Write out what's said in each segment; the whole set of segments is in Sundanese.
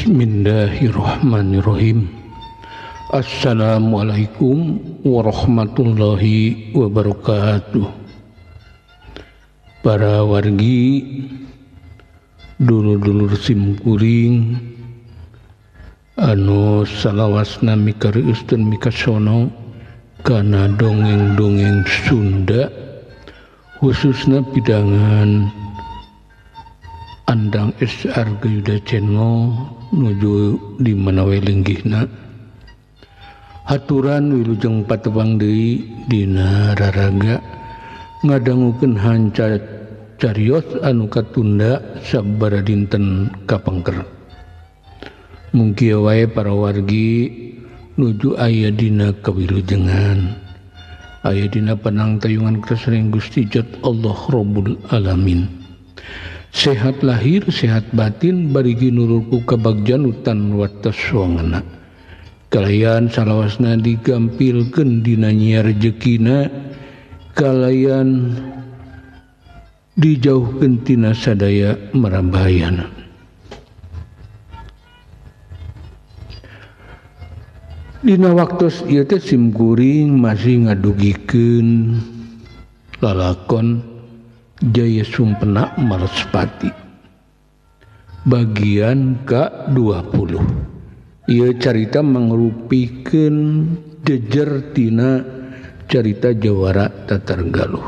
Bismillahirrahmanirrahim. Assalamualaikum warahmatullahi wabarakatuh. Para wargi, dulur-dulur simkuring anu salawasna mikareuskeun mikasono kana dongeng-dongeng Sunda, khususna pidangan Andang S. Argayuda Channel nuju di mana we linggihna. Haturan wilujeng patepang deui dina raraga ngadangukeun hanca carios anu katunda sabara dinten kapengker. Mungkin wae para wargi nuju aya dina kawilujengan, aya dina panangtayungan kersane Gusti Jat Allah Rabbul Alamin. Sehat lahir, sehat batin, barigi nurulku kabagjan utan wates wangena. Kalayan salawasna digampilkeun dina nyiar rejekina, kalayan dijauhkeun tina sadaya marabahayana. Dina waktos ieu teh simkuring masih ngadugikeun lalakon Jaya Sumpena Maospati bagian ke-20. Ieu carita mangrupikeun jejer tina carita Jawara Tatar Galuh.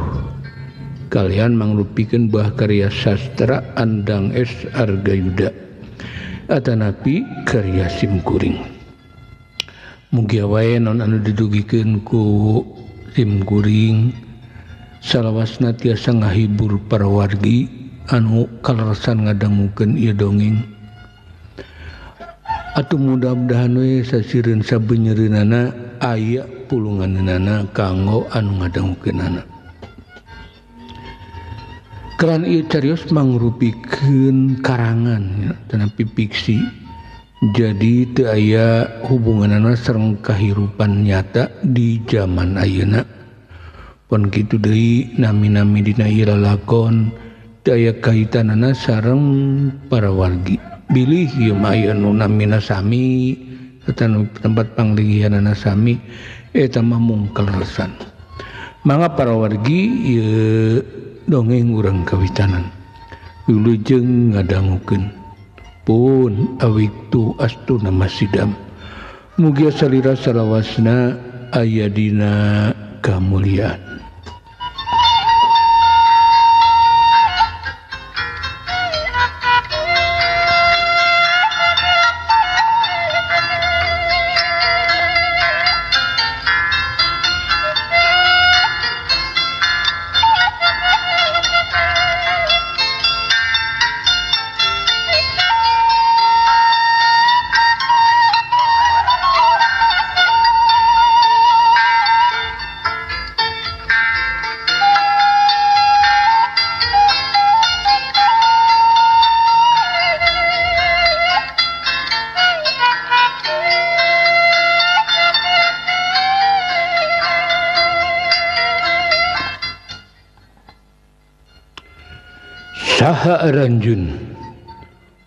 Kalian mangrupikeun buah karya sastra Andang S. Argayuda atanapi karya simkuring. Mugia wae non anu didugikeun ku simkuring salawasna tiasa ngahibur para wargi anu kaleresan ngadangukeun ieu dongeng. Atuh mudah-mudahan we sasireun sabeunyereunana aya pulunganeunana kanggo anu ngadangukeunana. Keran ieu carios mangrupikeun karangan tetapi fiksi. Jadi teu aya hubunganana sareng kahirupan nyata di zaman ayeuna. Pon kitu deui nami-nami dina ieu lalakon teu aya kaitanana sareng para wargi. Bilih ieu mah aya nu namina sami tempat panglinggihanana sami eta mah mung kaleresan. Mangga para wargi ieu dongeng urang kawitanan. Wilujeng ngadangukeun. Pun awiktu astuna masidam. Mugia salira salawasna aya dina kamuliaan. Saha aranjeun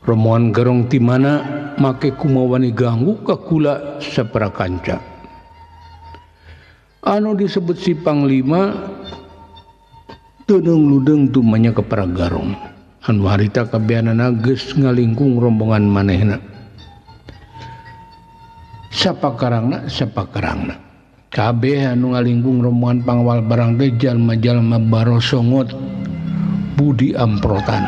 rombongan garong ti mana make kumawani ganggu ka kula saparakanca. Anu disebut si panglima teuneung ludeung tumanya ka para garong. Anu harita kabeanana geus ngalingkung rombongan manehna. Sapakarangna sapakarangna. Kabeh anu ngalingkung rombongan pangawal barang teh jalma-jalma barosongot budi amprotan.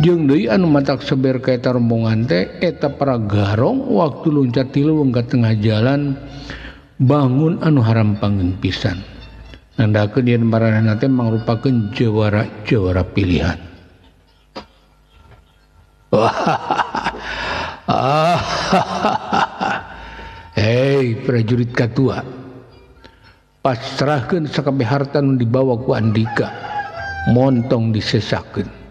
Jeung deui anu matak seber ka eta rombongan teh eta para garong waktu loncat tilu ka tengah jalan bangun anu harampangeun pisan. Nandakeun yen maranehna teh mangrupakeun jawara-jawara pilihan. Hei prajurit katua, pasrahkeun sakabeh harta nu dibawa ku Andika, montong disesakeun.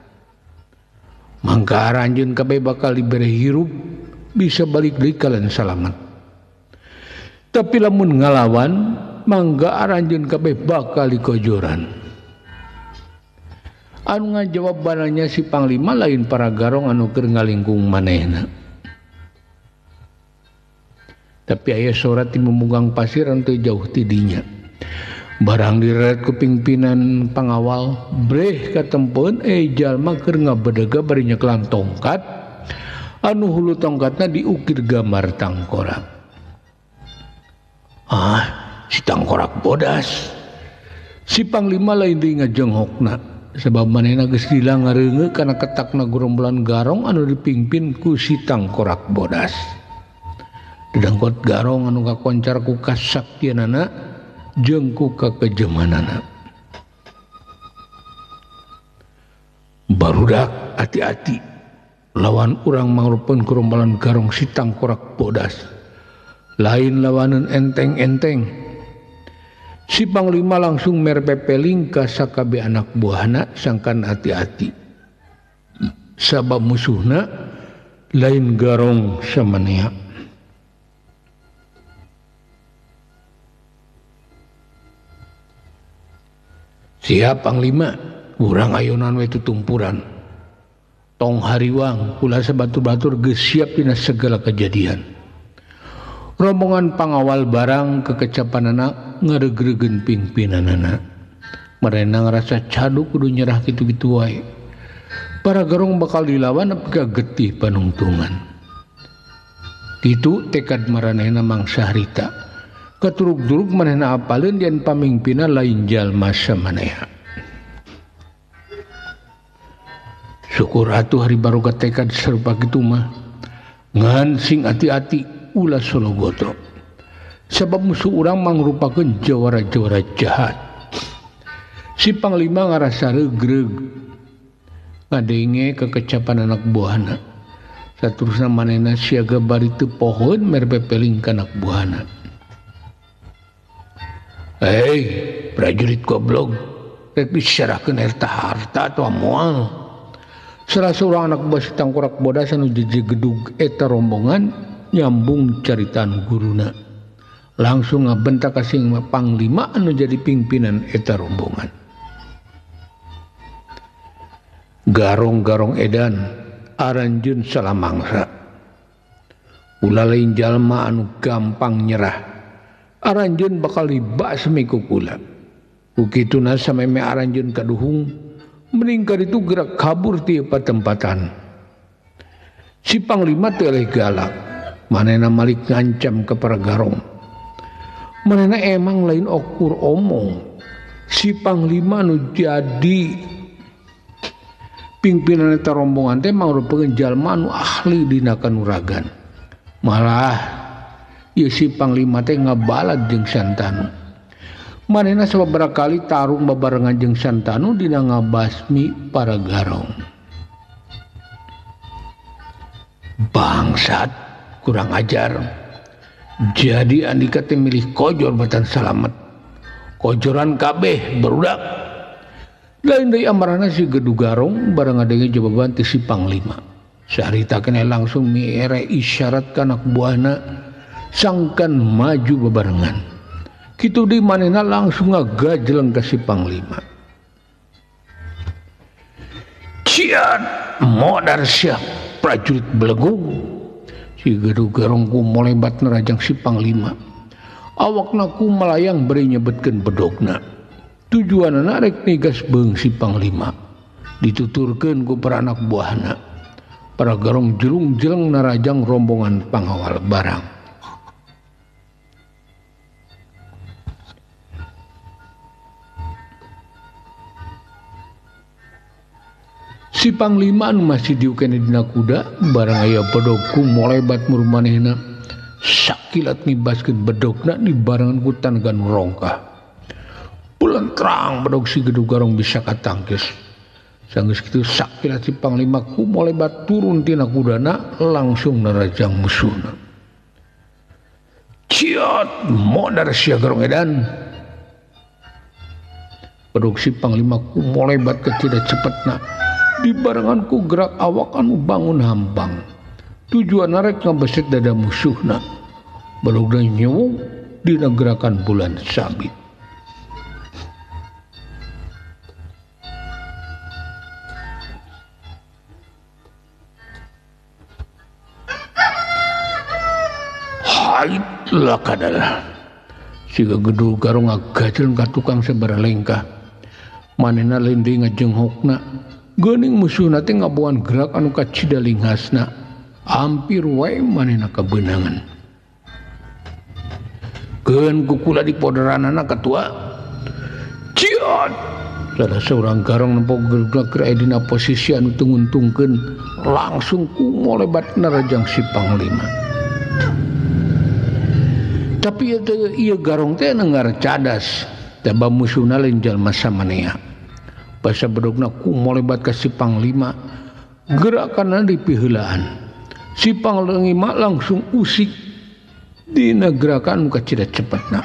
Mangka aranjeun kabeh bakal dibere hirup, bisa balik deui kalian salamet. Tapi lamun ngalawan, mangga aranjeun kabeh bakal dikojoran. Anu ngajawab bananya si panglima lain para garong anu keur ngalingkung manehna. Tapi aya sora ti mumunggang pasir anu teu jauh ti dinya. Barang direret ku pimpinan pangawal, breh katempeun jalma keur ngabedega bari nyekelan tongkat anu hulu tongkatna diukir gambar tangkorak. Ah, si tangkorak bodas. Si panglima lain deui ngajenghokna sebab manehna geus lila ngareungeuk kana ketakna gerombolan garong anu dipimpin ku si tangkorak bodas. Dedengkot garong anu kakoncar ku kasaktianana jeung ku kakejemanana. Barudak hati-hati lawan urang mangrupeun gerombolan garong si tangkorak bodas. Lain lawaneun enteng-enteng. Si panglima langsung merpepeling ka sakabeh anak buahna sangkan hati-hati. Sabab musuhna lain garong samanea. Siap panglima, urang ayonan we tutumpuran. Tong hariwang kula sabatur-batur geus siap dina segala kejadian. Rombongan pangawal barang kekecapanana ngaregregen pimpinanana. Marena ngarasa cadu kudu nyerah kitu-kitu wae. Para garong bakal dilawan nepi ka getih panungtungan. Kitu tekad maranehna mangsa harita. Katurug-durug manehna apaleun yen pamingpinna lain jalma samaneha. Syukur atuh hari baroga tekad sarupa kitu mah. Ngan sing hati-hati ulah sologoto. Sebab musuh urang mangrupakeun jawara-jawara jahat. Si panglima ngarasa regreg ngadenge kekecapan anak buahna. Saterusna manehna siaga bari teu pohoeun merpepeling ka anak buahna. Hei, prajurit goblok, rek diserahkeun harta harta atawa moal. Salah seorang anak buah si tangkorak bodas anu jejegedug eta rombongan nyambung caritaan guruna. Langsung ngabentak ka sing panglima anu jadi pimpinan eta rombongan. Garong-garong edan aranjeun salamangsa. Ulah lain jalma anu gampang nyerah. Aranjeun bakal dibasmi ku kula. Ku kituna sameme aranjeun kaduhung, mending kaditu gerak kabur ti patempatan. Si panglima teu eleh galak, manehna malik ngancam ka para garong. Manehna emang lain okur omong. Si panglima nu jadi pimpinan eta rombongan teh mangrupakeun jalma anu ahli dina kanuragan. Malah ieu si panglima teh ngabalad jeung Santanu. Manehna sababaraha kali tarung babarengan jeung Santanu dina ngabasmi para garong. Bangsat, kurang ajar. Jadi andika teh milih kojor batan salamet. Kojoran kabeh barudak. Lain deui amarahna si Gedu Garong bareng ngadenge jawaban ti si panglima. Saharita keneh langsung miere isyarat ka anak buahna sangkan maju bebarengan. Kitu di manehna langsung ngagajleng ka si panglima. Ciat modar sia prajurit belegung. Si Gedu Garong ku molebat nerajang si panglima. Awakna ku melayang bari nyebetkeun bedogna. Tujuanana rek nigas beung si panglima. Dituturkeun ku para anak buahna. Para garong jelung-jeleng narajang rombongan pangawal barang. Si panglima anu masih diukene dina kuda barang aya bedog ku molebat mur manehna. Sakilat ngibaskeun bedogna dibarengan ku tanaga nu rongkah. Bulentrang bedog si Gedu Garong bisa katangkis. Sanggeus kitu sakilat si panglima ku molebat turun tina kudana langsung narajang musuhna. Ciot modar sia Garong edan. Bedog si panglima ku molebat kecida cepetna. Dibarengan ku gerak awak anu bangun hampang. Tujuan rek ngabeset dada musuhna. Bedogna nyewung dina gerakan bulan sabit. Hai Lakadalah siga gedul garong ngagajel ka tukang sabaraha lengkah. Manehna lain deui ngajenghokna. Geuning musuhna teh ngaboan gerak anu kacida linghasna. Hampir wae manehna kabeunangan. Keun kukula di poderanana ketua. Ciot. Salah seorang garong nempo gerak keur aya dina posisi anu teu nguntungkeun, langsung ku molebat narajang si panglima. Tapi ieu garong teh nenggar cadas, taba musuhna lain jalma samanea. Basa bedogna ku molebat ka si panglima, gerakanna dipiheulaan. Si panglima langsung usik dina gerakan anu kacida cepetna.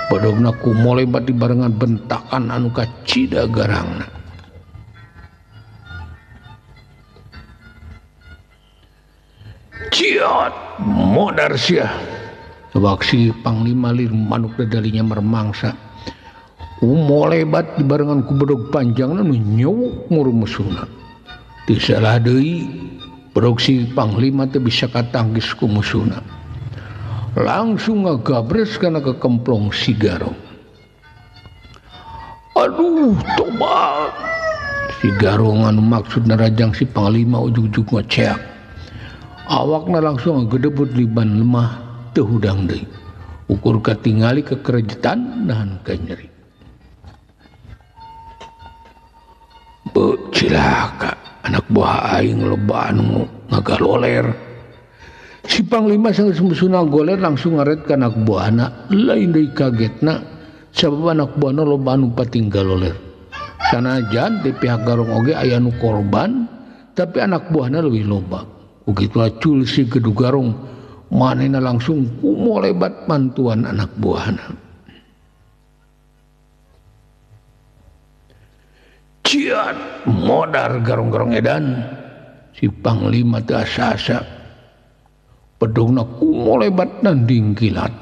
Bedogna ku molebat dibarengan bentakan anu kacida garangna. Ciot modar sia. Waksi panglima lir manuk dadalinya mermangsa. Umolebat dibarengan ku bedog panjangna nu nyewuk ngurumusuhna. Teu salah deui bedog si panglima teu bisa katangkis ku musuhna. Langsung ngagabres kana kekemplong si Garong. Aduh tobat. Si Garong anu maksud narajang si panglima ujug-ujug ngeceak. Awakna langsung ngagedebut liban lemah. Teu hudang deui. Ukur katingali kekerejetan nahan ka nyeri. Beuh cilaka anak buah aing loba anu ngagaloler. Si panglima sanggeus musuhna goler langsung ngaret ka anak buahna, lain deui kagetna sabab anak buahna loba anu patinggaloler. Sanajan di pihak Garong oge aya nu korban, tapi anak buahna leuwih loba. Ugitu acul si Gedug Garong manehna langsung kumolebat mantuan anak buahna. Ciat modar garong-garong edan. Si panglima teu asa-asa. Pedongna kumolebat nanding kilat.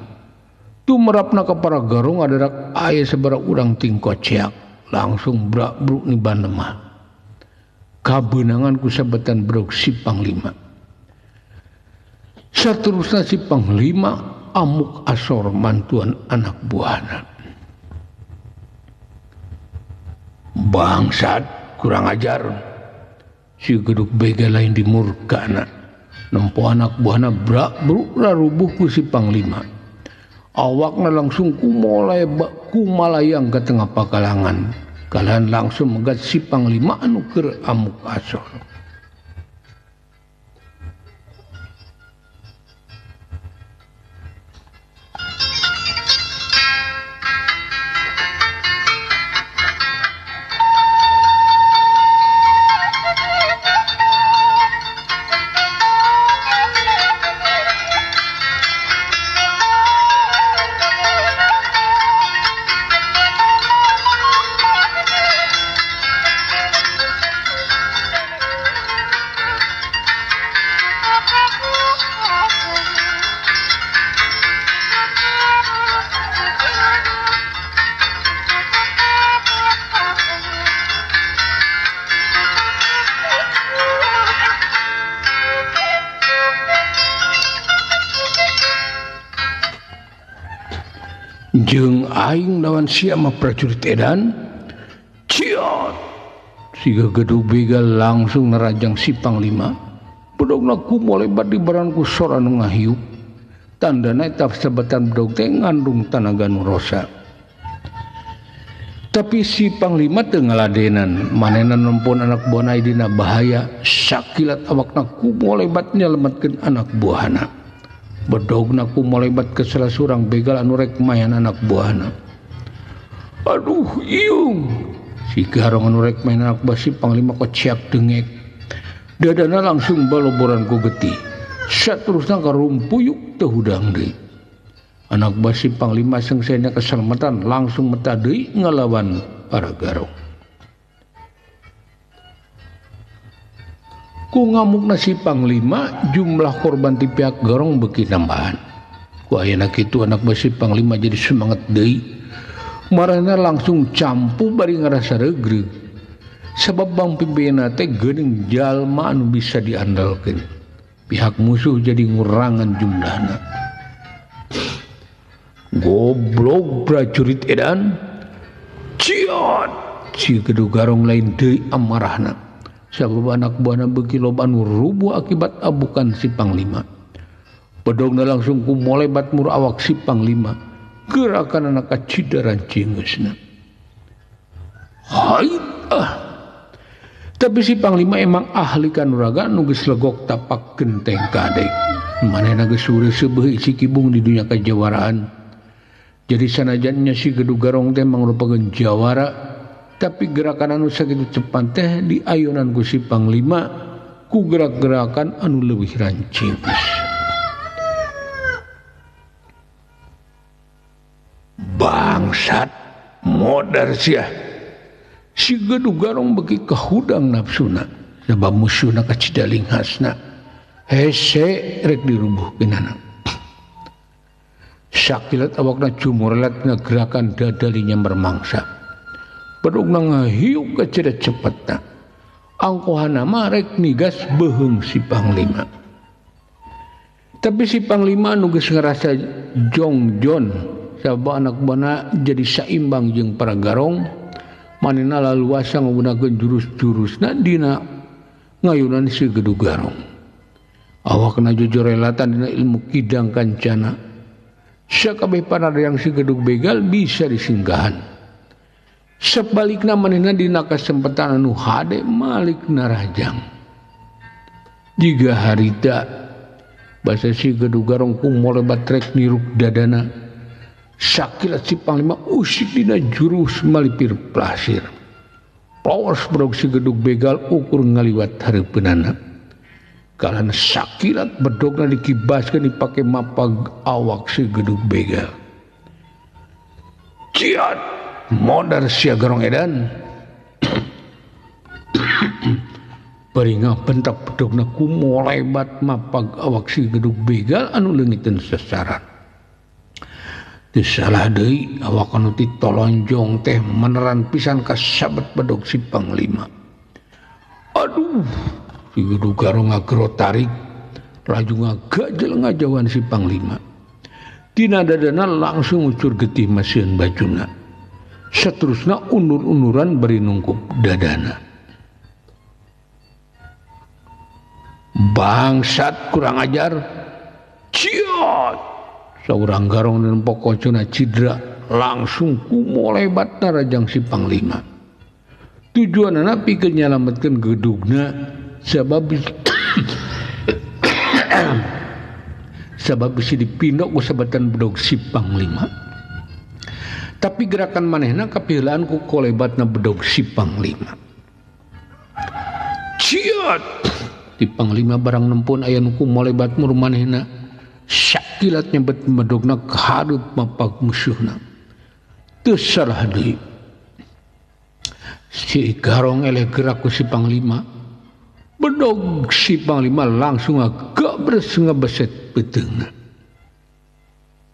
Tumerapna ka para garong adarak aya sabaraha urang tingkoceak. Langsung brak-bruk ni banemah. Kabeunangan ku sabetan bedog si panglima. Saterusna si panglima amuk asor mantuan anak buahna. Bangsat kurang ajar. Si geduk bega lain dimurkana. Nempo anak buahna brak-bruk rarubuh ku si panglima. Awakna langsung kumalayang ke tengah pakalangan. Kalian langsung megat si panglima anu keur amuk asor. Jeung aing lawan sia mah prajurit edan. Ciot. Siga gedug begal langsung nerajang si panglima. Bedogna ku molebat di baranku sora nu ngahiup. Tandana eta sabetan bedog teh ngandung tanaga nu rosa. Tapi si panglima teu ngaladenan, manehna nempon anak buahna dina bahaya, sakilat awakna ku molebat nyelemetkeun anak buahna. Bedogna ku molebat ke salah surang begal anu rek mayan anak buahna. Aduh iung. Si garong anu rek mayan anak buah si panglima kociak dengek. Dadana langsung baloboran ku getih. Saterusna karumpuyuk teu hudang deui. Anak buah si panglima sengsena keselamatan langsung meta deui ngalawan para garong. Ku ngamukna si panglima jumlah korban ti pihak garong beuki nambahan. Ku ayana kitu anak buah si panglima jadi semangat deui. Marana langsung campuh bari ngarasa regreg. Sebab bang pimpinna teh geuning jalma anu bisa diandalkeun. Pihak musuh jadi ngurangan jumlahna. Goblok prajurit edan. Ciot si Gedug Garong lain deui amarahna. Sabab anak buahna beuki loba anu rubuh akibat abukan si panglima. Bedogna langsung ku molebat mur awak si panglima. Gerakan anak kacidaran cingeusna. Hait ah. Tapi si panglima emang ahli kanuragan nu geus legok tapak genteng kadek. Manehna geus sure seubeuh isi kibung di dunia kajawaraan. Jadi sanajannya si Gedug Garong teh mangrupakeun jawara, tapi gerakan anu sakitu cepat teh diayunan ku si panglima ku gerak-gerakan anu leuwih rancing. Bangsat modar sia. Si Gedug Garong beuki kahudang nafsuna sabab musuhna kacida linghasna. Hese rek dirubuhkeunana. Sakilat awakna cumurelat ngagerakan dadalinya mermangsa. Bedogna ngahiuk kacida cepetna. Angkohana mah rek nigas beuheung si panglima. Tapi si panglima nu geus ngarasa jongjon sabab anak buahna jadi saimbang jeung para garong, manehna laluasa nggunakeun jurus-jurusna dina ngayunan si Gedug Garong. Awakna jojorelatan dina ilmu kidang kancana. Sakabeh panadayang si Gedug begal bisa disinggahan. Sebalikna manehna dina kasempatan anu hade malik narajang. Jiga harita basa si Gedug Garong ku molebat rek niruk dadana. Sakilat si panglima usik dina jurus malipir plasir. Plos bedog si Gedug begal ukur ngaliwat hareupeunana. Kalan sakilat bedogna dikibaskeun dipake mapag awak si Gedug begal. Ciat modar sia Garong edan. Baringa bentak bedogna ku molebat mapag awak si Gedug begal anu leungiteun sasaran. Teu salah deui awak anu titolonjong teh meneran pisan kasabet bedog si panglima. Aduh, si Gedug Garong ngagero tarik laju ngagajel ngajauhan si panglima. Tina dadana langsung ngucur getih masieun bajuna. Saterusna undur-unduran bari nungkup dadana. Bangsat kurang ajar. Ciot. Saurang garong dan pokocona cidra langsung ku molebat narajang si panglima. Tujuanana pikeun nyalametkeun gedugna sabab sabab bisi dipindok ku sabatan bedog si panglima. Tapi gerakan manehna kapiheulaan ku kolebatna bedog si panglima. Ciot! Di panglima barang nempun aya nu ku molebat mur manehna. Sakilat nyebet medogna kahareup mapag musuhna. Teu salah deui. Si Garong eleh gerak ku si panglima. Bedog si panglima langsung agak ngebeset beuteungna.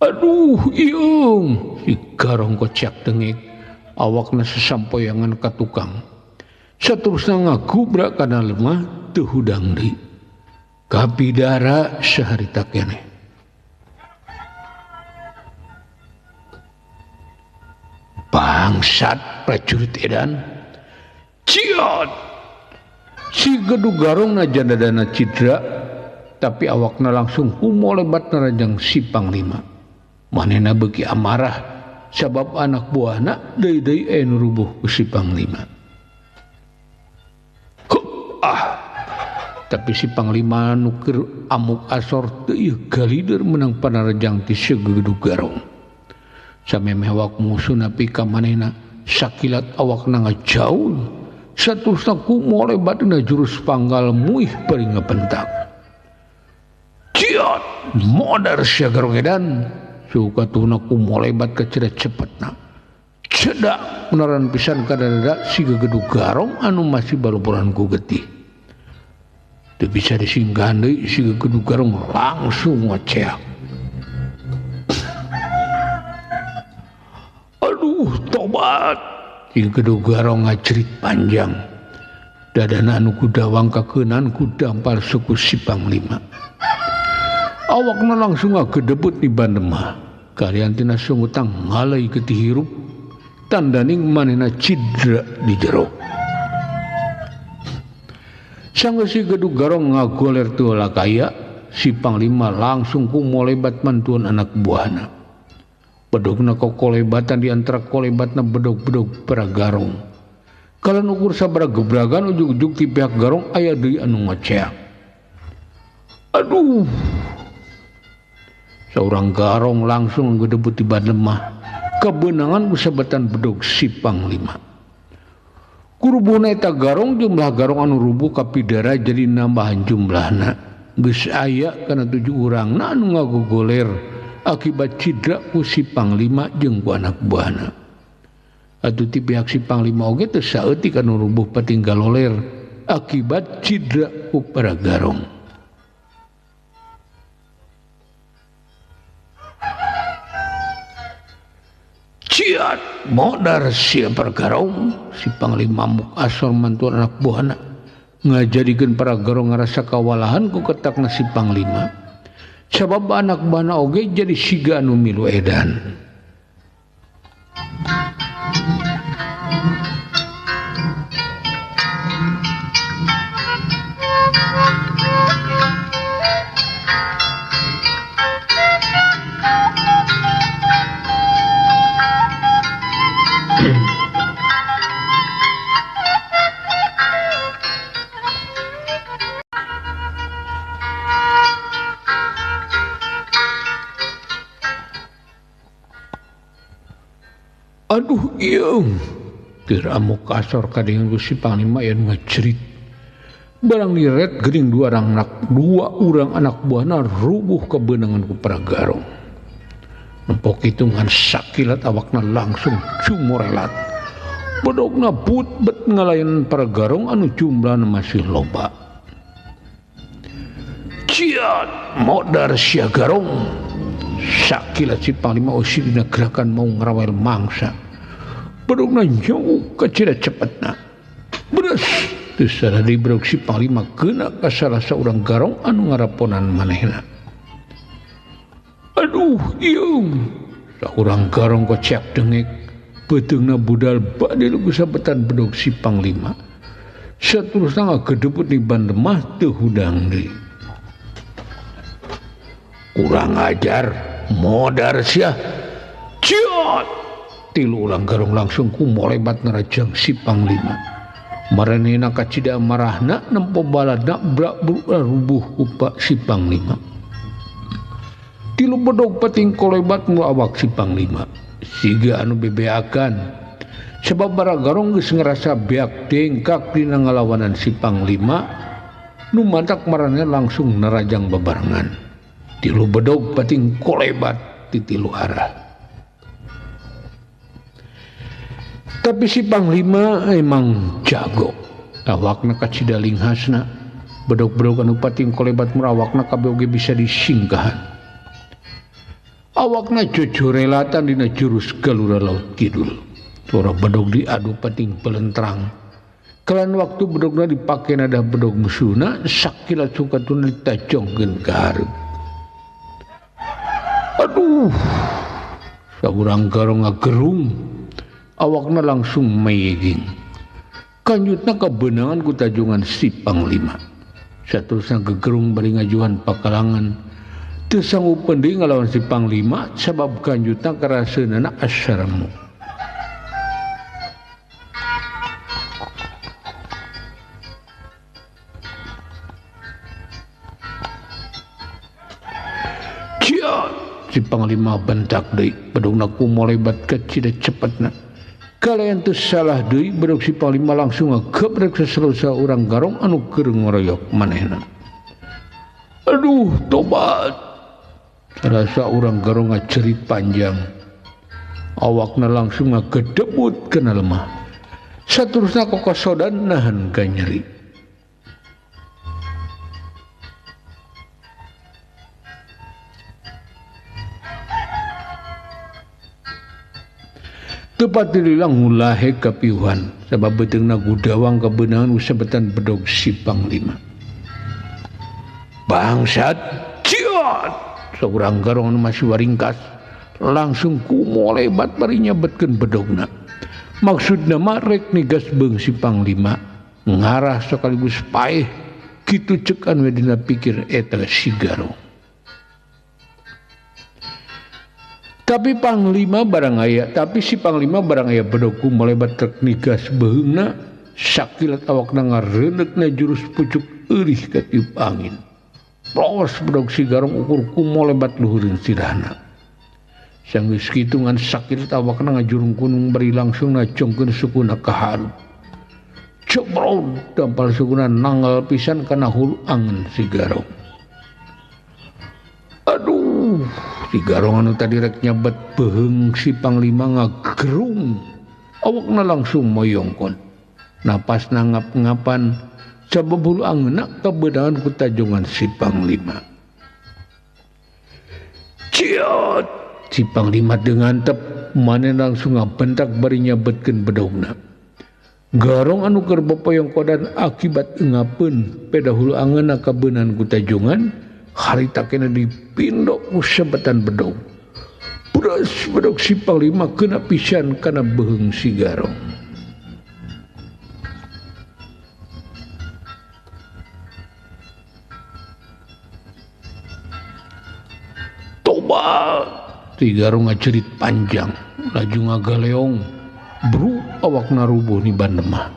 Aduh iung, si Garong kocak tengik, awakna sasampoyangan ka tukang. Saterusna ngagubrak kana lemah teu hudang deui. Kapidara saharita keneh. Bangsat prajurit edan. Ciot! Si Gedug Garong najan dadana cidra, tapi awakna langsung kumolebat narajang si panglima. Manehna beuki amarah sabab anak buahna deui-deui aya nu rubuh ku si panglima. Hup, ah. Tapi si panglima nu keur amuk asor teu ieu galider menang panarajang ti si Gedug Garong. Samemeh awak musuh nepi ka manehna sakilat awakna ngajaul. Saterusna ku molebat dina jurus panggal muih bari ngabentak. Ciot! Modar sia Garong edan. Suka tuhna ku molebat kacida cepetna. Cedak meneran pisan ka dada si Gedug Garong anu masih balupuran ku getih. Teu bisa disinggahan deui si Gedug Garong langsung ngoceak. Aduh tobat. Si Gedug Garong ngajerit panjang. Dadana anu kudawang kakeunan ku dampar suku si panglima. Awakna langsung ngagedebut di bandemah. Kalian tina sungutang ngalai getih hirup tandaning manehna cidra di jero. Sanggeus si gedug garong ngagoler teu lakaya, si panglima langsung ku molebat mantuan anak buahna. Bedogna kokolebatan di antara kolebatna bedog-bedog para garong. Kalan ukur sabara gebragan ujug-ujug ti pihak garong aya deui anu ngoceak. Aduh. Saurang garong langsung ngedebut di lemah. Kebenangan usabatan bedog si panglima. Kurubuhna eta garong jumlah garong anu rubuh kapidara jadi nambahan jumlahna. Geus aya kana 7 urangna anu ngagogoler akibat cidra ku si panglima jeung ku anak buahna. Atuh ti pihak si panglima oge teu saeutik anu rubuh patinggaloler akibat cidra ku para garong. Ciat modar sia pergarong si panglima muk asor mantuan anak buahna ngajadikeun para garong ngarasa kawalahan ku ketakna si panglima. Sabab anak buahna oge jadi siga anu milu edan. Aduh ieu keur amuk kasor kadengan ku si panglima yen ngacerit. Barang diret geuning dua urang anak buahna rubuh kebenangan ku para garong. Nempok hitungan sakilat awakna langsung cumorelat. Bedogna but bet ngalayan para garong anu jumlahna masih loba. Ciat modar sia garong. Sakilat si panglima usir dina gerakan mau ngarawel mangsa. Bedogna nyau kacida cepetna. Beres teu sadari bedog si panglima keuna ka salah saurang garong anu ngaraponan manehna. Aduh ieu saurang garong kocek dengek beuteungna budal bade ku sabetan bedog si panglima. Saterusna ngagedebut di bandemah teu hudang deui. Kurang ajar modar sia. Ciot tilu ulang garong langsung ku molebat nerajang si panglima. Maranehna kacida marahna nempo baladna brak rubuh ku pak si panglima. Tilu bedog pating kolebat mu awak si panglima. Siga anu bebeakan sebab bara garong geus ngerasa beak dengkak dina ngalawanan si panglima nu mantak maranehna langsung nerajang babarengan. Tilu bedog pating kolebat di tilu arah. Tapi si panglima emang jago. Awakna kacida linghasna. Bedog-bedog anu pating kolebat merawakna kabeh oge bisa disingkahan. Awakna jojorelatan dina jurus Galura Laut Kidul. Suara bedog diadu pating pelentrang. Kelan waktu bedogna dipake nada bedog musuhna sakilat sukatuna ditajongkeun ka hareup. Aduh, saurang garong ngagerung, awakna langsung meyeging. Kanjutna kebenangan ku tajungan si panglima. Saterusna gegerung bari ngajuhan pakalangan. Teu sanggup deui ngalawan si panglima sabab kanjutna karaseunana asarmu. Si panglima bentak deui bedogna ku molebat kacida cepetna. Kalayan teu salah deui bedog si panglima langsung ngagebrek sasalusa urang garong anu keur ngoroyok manehna. Aduh tobat. Sarasa urang garong ngacerit panjang. Awakna langsung ngagedebut kana lemah. Saterusna kokosodan nahan ka nyeri. Tepat dililang ngulahe kapiuhan sabab beuteungna gudawang kabeunangan usabetan bedog si panglima. Bangsat ciot. Saurang Garong anu masih waringkas langsung kumolebat bari nyabetkeun bedogna. Maksudna mah rek nigas beung si Panglima ngarah sekaligus paeh kitu cek anu dina pikir eta si Garong. Tapi Panglima barang aya, tapi si Panglima barang aya bedog kumolebat rek nigas beungna sakilat awakna ngareunekna jurus pucuk eurih katiup angin. Plos bedog si Garong ukur kumolebat luhureun sirahna. Sanggeus kitu ngan sakilat awakna ngajurung kunung bari langsung ngacongkeun sukuna ka hareup. Cebrod dampal sukuna nanggal pisan kana hulu angen si Garong. Aduh, si Garong anu tadi rek nyabet beheung si Panglima ngagerung. Awakna langsung moyongkon. Napas ngap-ngapan sabab hulu angeunna kabeunangan ku tajongan si Panglima. Ciot! Si Panglima dengan tep maneh langsung ngabentak bari nyabetkeun bedogna. Garong anu keur bopoyongkodan akibat engapeun peda hulu angeunna kabeunangan ku tajongan harita kena dipindok ku sebetan bedog. Beres bedog si Panglima kena pisan kana beheung si Garong. Tobat! Si Garong ngacerit panjang, laju ngagaleong, bru awakna rubuh ni bandemah.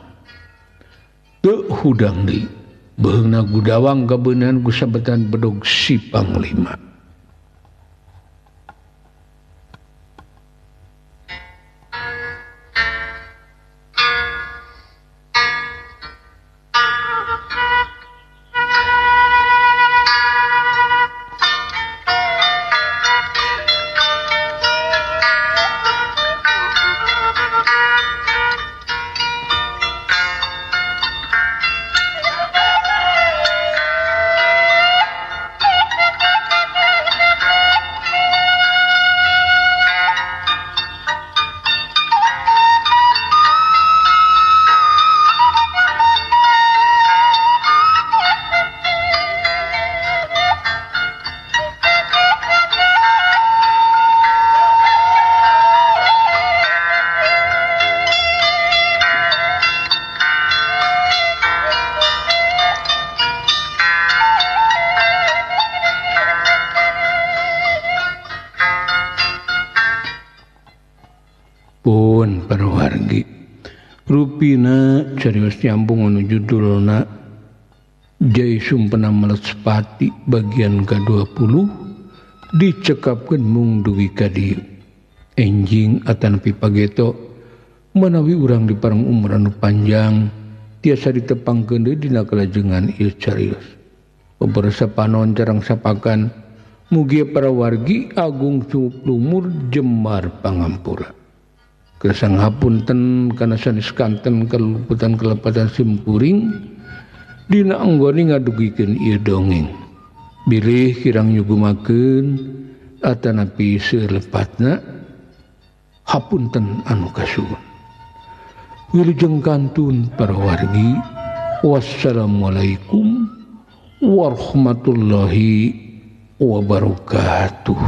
Teu hudang deui, beheungna gudawang kabeunangan ku sabetan bedog si Panglima. Pun parwargi rupina serius nyambung anu judulna Jai Sumpena Malespati bagian ke-20 dicekapkeun mung dugi ka dieu. Enjing atanapi pageto manawi urang dipareng umur anu panjang tiasa ditepangkeun deui dina kalajengan ieu carios. Pebersa panon carang sapakan mugia para wargi agung lumur jembar pangampura. Kesang hapunten kana sanes kanten kaluputan kelepatan simkuring dina anggone ngadugikeun ieu dongeng. Bilih kirang nyugumakeun atanapi seulepatna hapunten anu kasuhun. Wilujeng kantun para wargi. Wassalamualaikum warahmatullahi wabarakatuh.